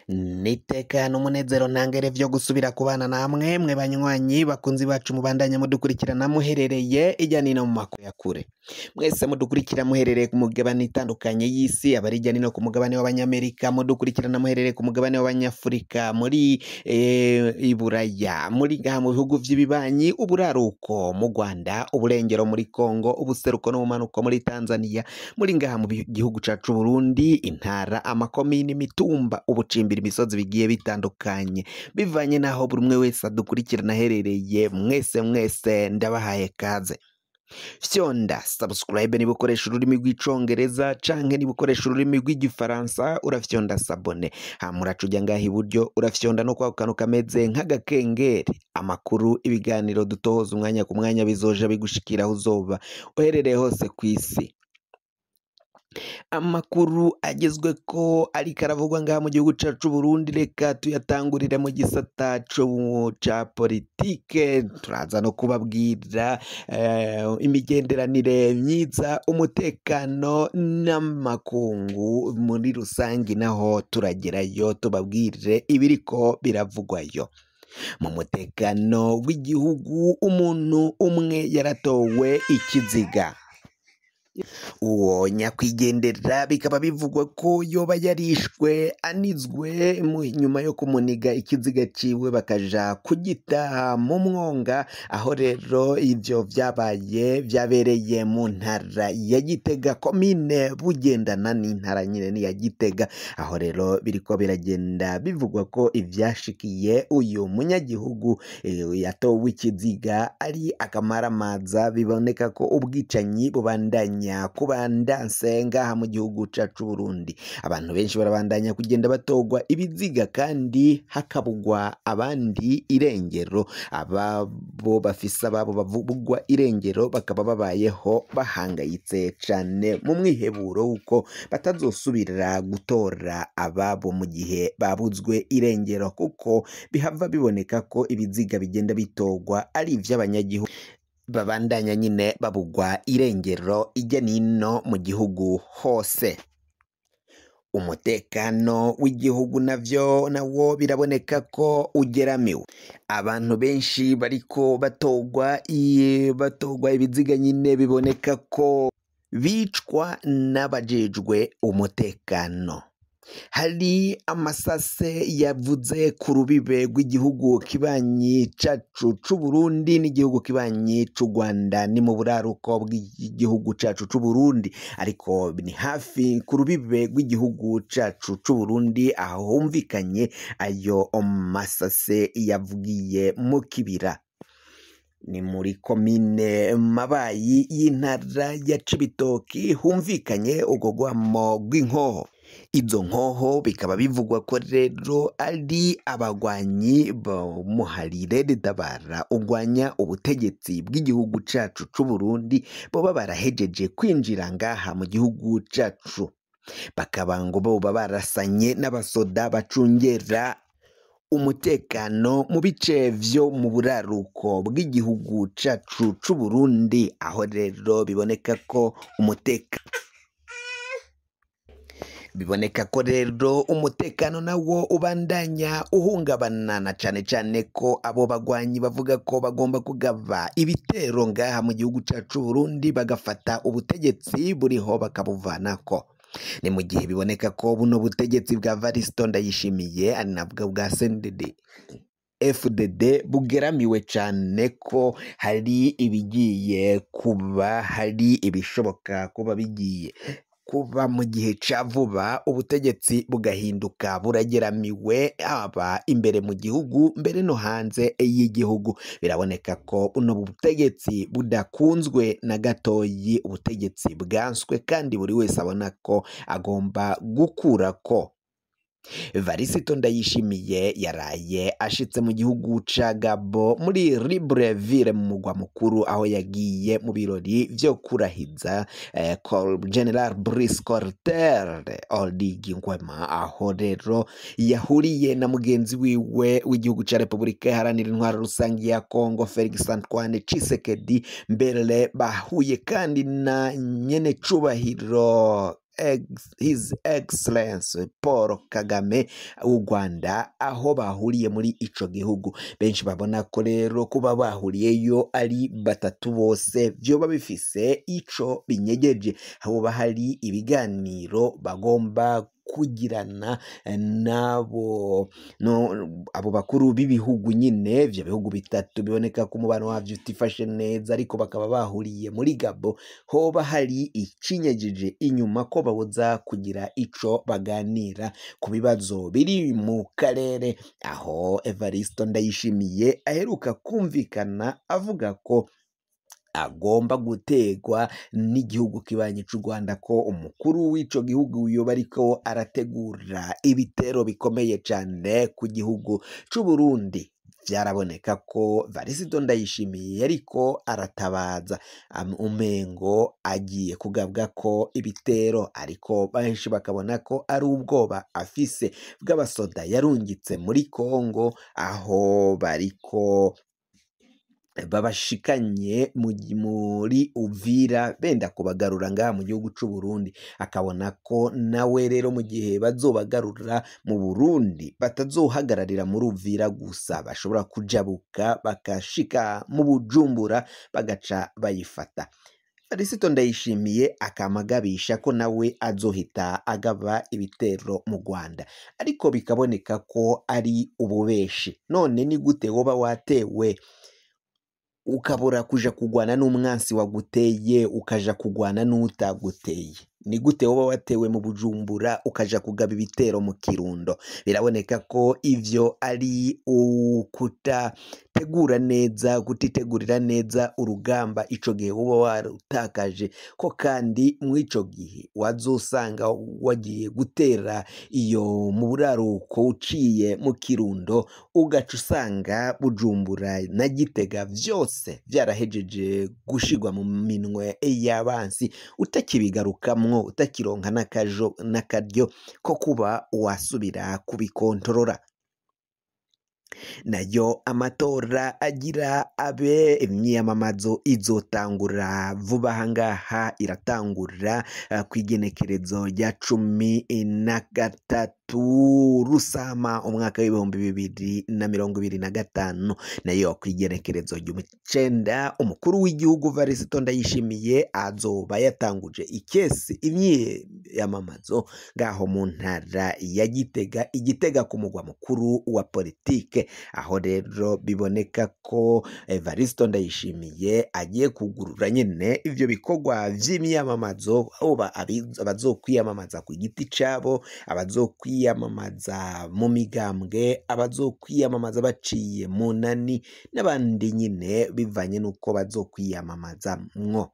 N'iteka n'umunezero ntangere vyo gusubira kubana namwe mwe banywanyi bakunzi bacu mubandanya mudukurikirana muherereye irya nino mu makuru ya kure. Mwese mudukurikira muherereye ku mugabane itandukanye y'isi, abari irya nino ku mugabane w'abanyamerika, mudukurikirana muherereye ku mugabane w'abanyafurika, muri Iburaya, muri ngaha mu bihugu vy'ibibanyi, uburaruko mu Rwanda, uburengero muri Kongo, ubuseruko n'ubumanuko muri Tanzania, muri ngaha mu gihugu cacu Burundi, intara, amakomini, imitumba, ubucimbira, imisozi bigiye bitandukanye, bivanye n'aho buri umwe wese adukurikirana aherereye. Mwese mwese ndabahaye kaze. Fyonda subscribe niba ukoresha ururimi rw'icongereza canke niba ukoresha ururimi rw'igifaransa urafyonda s'abonner, hama uraca uja ngaha iburyo urafyonda no kwako kantu kameze nk'agakengeri. Amakuru, ibiganiro dutohoza umwanya ku mwanya bizoja bigushikira aho uzoba uherereye hose kw'isi. Amakuru agezweko ariko aravugwa ngaha mu gihugu cacu c'Uburundi, reka tuyatangurire mu gisata ca politike. Turaza no kubabwira imigenderanire myiza, umutekano n'amakungu muri rusangi, naho turagerayo tubabwire ibiriko biravugwayo. Mu mutekano w'igihugu, umuntu umwe yaratowe ikiziga. Uwo nyakwigendera bikaba bivugwa ko yoba yarishwe anizwe nyuma yo kumuniga ikiziga ciwe bakaja kugita mu mwonga. Aho rero ivyo vyabaye vyabereye mu ntara ya Gitega, komine Bugendana n'intara nyine ni ya Gitega. Aho rero biriko biragenda bivugwa ko ivyashikiye uyu munyagihugu yatowe ikiziga ari akamaramaza. Biboneka ko ubwicanyi bubandanya kubandanse ngaha mu gihugu cacu Burundi. Abantu benshi barabandanya kugenda batogwa ibiziga kandi hakabugwa abandi irengero. Ababo bafise ababo bavugwa irengero bakaba babayeho bahangayitse cane mu mwiheburo wuko batazosubira gutora ababo mu gihe babuzwe irengero, kuko bihava biboneka ko ibiziga bigenda bitogwa ari ivy'abanyagihugu babandanya nyine babugwa irengero ijya nino mu gihugu hose. Umutekano w'igihugu navyo nawo biraboneka ko ugeramiwe. Abantu benshi bariko batogwa ibiziga nyine biboneka ko bicwa n'abajejwe umutekano. Hari amasase yavuze ku rubibe rw'igihugu kibanyi cacu c'Uburundi n'igihugu kibanyi c'u Rwanda, ni mu buraruko bw'igihugu cacu c'Uburundi, ariko ni hafi ku rubibe rw'igihugu cacu c'Uburundi, aho humvikanye ayo masase yavugiye mu kibira. Ni muri komine Mabayi y'intara ya Cibitoki humvikanye urwo rwamo rw'inkoho. Izo nkoho bikaba bivugwa ko rero ari abagwanyi b'umuharire Tabara ugwanya ubutegetsi bw'igihugu cacu c'Uburundi, boba barahejeje kwinjira ngaha mu gihugu cacu, bakaba ngo boba barasanye n'abasoda bacungera umutekano mu bice vyo mu buraruko bw'igihugu cacu c'Uburundi. Aho rero biboneka ko umutekano nawo ubandanya uhungabana, na cane cane ko abo bagwanyi bavuga ko bagomba kugaba ibitero ngaha mu gihugu cacu Burundi, bagafata ubutegetsi buriho bakabuvanako. Ni mu gihe biboneka ko buno butegetsi bwa Variston Ndayishimiye ari nabwo bwa CNDD FDD bugeramiwe cane, ko hari ibigiye kuba, hari ibishoboka kuba bigiye kuba mu gihe ca vuba, ubutegetsi bugahinduka, burageramiwe haba imbere mu gihugu mbere no hanze y'igihugu. Biraboneka ko buno butegetsi budakunzwe na gatoyi, ubutegetsi bwanswe kandi buri wese abona ko agomba gukurako. Varisito Ndayishimiye yaraye ashitse mu gihugu ca Gabo muri Libreville mu mugwa mukuru, aho yagiye mu birori vyo kurahiza General Brice Clotaire Oligui Nguema, aho rero yahuriye na mugenzi wiwe w'igihugu ca Repubulika Iharanira Intwaro Rusangi ya Kongo Felix Antoine Tshisekedi. Mbere bahuye kandi na nyene cubahiro His Excellence Paul Kagame w'u Rwanda, aho bahuriye muri ico gihugu. Benshi babona ko rero kuba bahuriyeyo ari batatu bose vyoba bifise ico binyegeje, hoba hari ibiganiro bagomba kugirana nabo no, abo bakuru b'ibihugu nyine, ivyo bihugu bitatu biboneka ko umubano wavyo utifashe neza, ariko bakaba bahuriye muri Gabo. Hoba hari icinyegeje inyuma ko babuza kugira ico baganira ku bibazo biri mu karere, aho Evaristo Ndayishimiye aheruka kumvikana avuga ko agomba gutegwa n'igihugu kibanyi c'u Rwanda, ko umukuru w'ico gihugu yoba ariko arategura ibitero bikomeye cane ku gihugu c'u Burundi. Vyaraboneka ko Varisito Ndayishimiye ariko aratabaza, umengo agiye kugabwa ko ibitero, ariko benshi bakabona ko ari ubwoba afise bw'abasoda yarungitse muri Kongo, aho bariko babashikanye muri Uvira benda kubagarura ngaha mu gihugu c'u Burundi. Akabona ko nawe rero mu gihe bazobagarura mu Burundi batazohagararira muri Uvira gusa, bashobora kujabuka bakashika mu Bujumbura bagaca bayifata. Varisito Ndayishimiye akamagabisha ko nawe azohita agaba ibitero mu Rwanda, ariko bikaboneka ko ari ububeshi. None ni gute woba watewe ukabura kuja kugwana n'umwansi waguteye, ukaja kugwana n'utaguteye? Ni gute woba watewe mu Bujumbura ukaja kugaba ibitero mu Kirundo? Biraboneka ko ivyo ari ukutategura neza, kutitegurira neza urugamba ico gihe woba warutakaje, ko kandi mw'ico gihe wazosanga wagiye gutera iyo mu buraruko uciye mu Kirundo, ugaca usanga Bujumbura na Gitega vyose vyarahejeje gushigwa mu minwe y'abansi, utakibigarukamwo, utakironka n'akajo n'akaryo ko kuba wasubira kubikontorora. Nayo amatora agira abe, imyiyamamazo izotangura vuba ahangaha, iratangura kw'igenekerezo rya 13 Rusama umwaka w'2025. Nayo kw'igenekerezo ry'9 umukuru w'igihugu Varisito Ndayishimiye azoba yatanguje ikesi imyiyamamazo ngaho mu ntara ya Gitega, Igitega ku mugwa mukuru wa politike, aho rero biboneka ko Evaristo Ndayishimiye agiye kugurura nyene ivyo bikorwa vy'imyamamazo, oba abazokwiyamamaza ku giti cabo, abazokwiyamamaza mu migambwe, abazokwiyamamaza baciye mu nani n'abandi nyine bivanye n'uko bazokwiyamamaza mwo.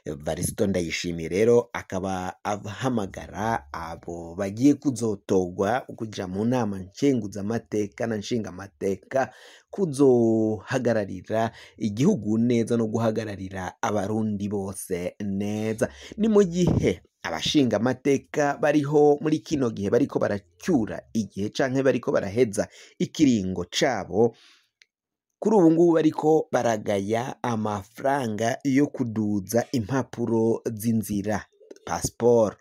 Evaristo Ndayishimiye rero akaba ahamagara abo bagiye kuzotogwa kuja mu nama nkenguzamateka na nshingamateka kuzohagararira igihugu neza no guhagararira abarundi bose neza. Ni mu gihe abashingamateka bariho muri kino gihe bariko baracyura igihe canke bariko baraheza ikiringo cabo, kuri ubu ngubu bariko baragaya amafaranga yo kuduza impapuro z'inzira pasiporo.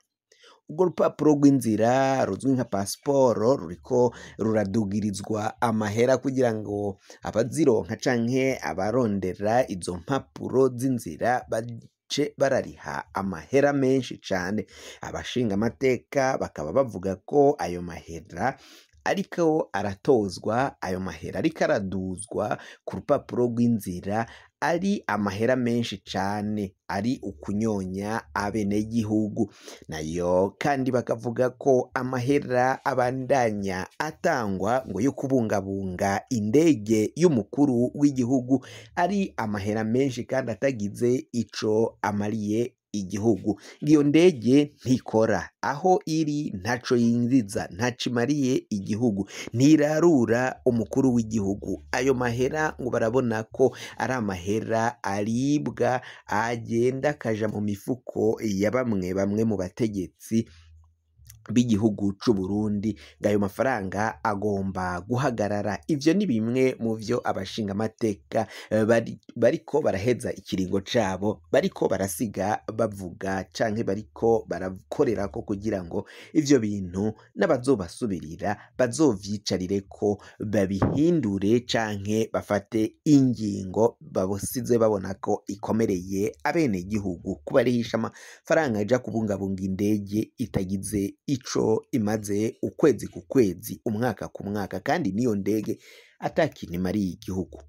Urwo rupapuro rw'inzira ruzwi nka pasiporo ruriko ruradugirizwa amahera kugira ngo abazironka canke abarondera izo mpapuro z'inzira bace barariha amahera menshi cane. Abashingamateka bakaba bavuga ko ayo mahera ariko aratozwa, ayo mahera ariko araduzwa ku rupapuro rw'inzira ari amahera menshi cane, ari ukunyonya abenegihugu. Nayo kandi bakavuga ko amahera abandanya atangwa ngo yo kubungabunga indege y'umukuru w'igihugu ari amahera menshi kandi atagize ico amariye igihugu. Iyo ndege ntikora, aho iri ntaco yinjiza, ntaco imariye igihugu, ntirarura umukuru w'igihugu. Ayo mahera ngo barabona ko ari amahera aribwa agenda akaja mu mifuko ya bamwe bamwe mu bategetsi b'igihugu c'u Burundi, ngo ayo mafaranga agomba guhagarara. Ivyo ni bimwe mu vyo abashingamateka bariko baraheza ikiringo cabo bariko barasiga bavuga canke bariko barakorerako kugira ngo ivyo bintu n'abazobasubirira bazovyicarireko babihindure canke bafate ingingo babosize babona ko ikomereye abenegihugu, kubarihisha amafaranga aja kubungabunga indege itagize ico imaze ukwezi ku kwezi, umwaka ku mwaka, kandi n'iyo ndege ata kintu imariye igihugu.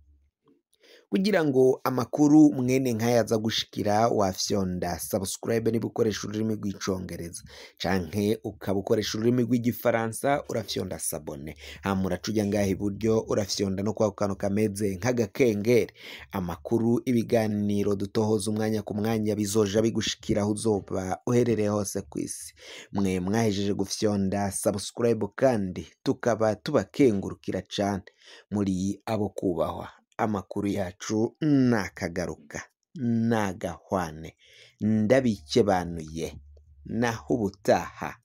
Kugira ngo amakuru mwene nk'aya aza gushikira, wafyonda subscribe niba ukoresha ururimi rw'icongereza, canke ukaba ukoresha ururimi rw'igifaransa urafyonda s'abonner, hama uraca uja ngaha iburyo urafyonda no kwako kantu kameze nk'agakengeri. Amakuru, ibiganiro dutohoza umwanya ku mwanya bizoja bigushikira aho uzoba uherereye hose kw'isi. Mwe mwahejeje gufyonda subscribe kandi tukaba tubakengurukira cane, muri abo kubahwa. Amakuru yacu nakagaruka nagahwane, ndabikebanuye naho ubutaha.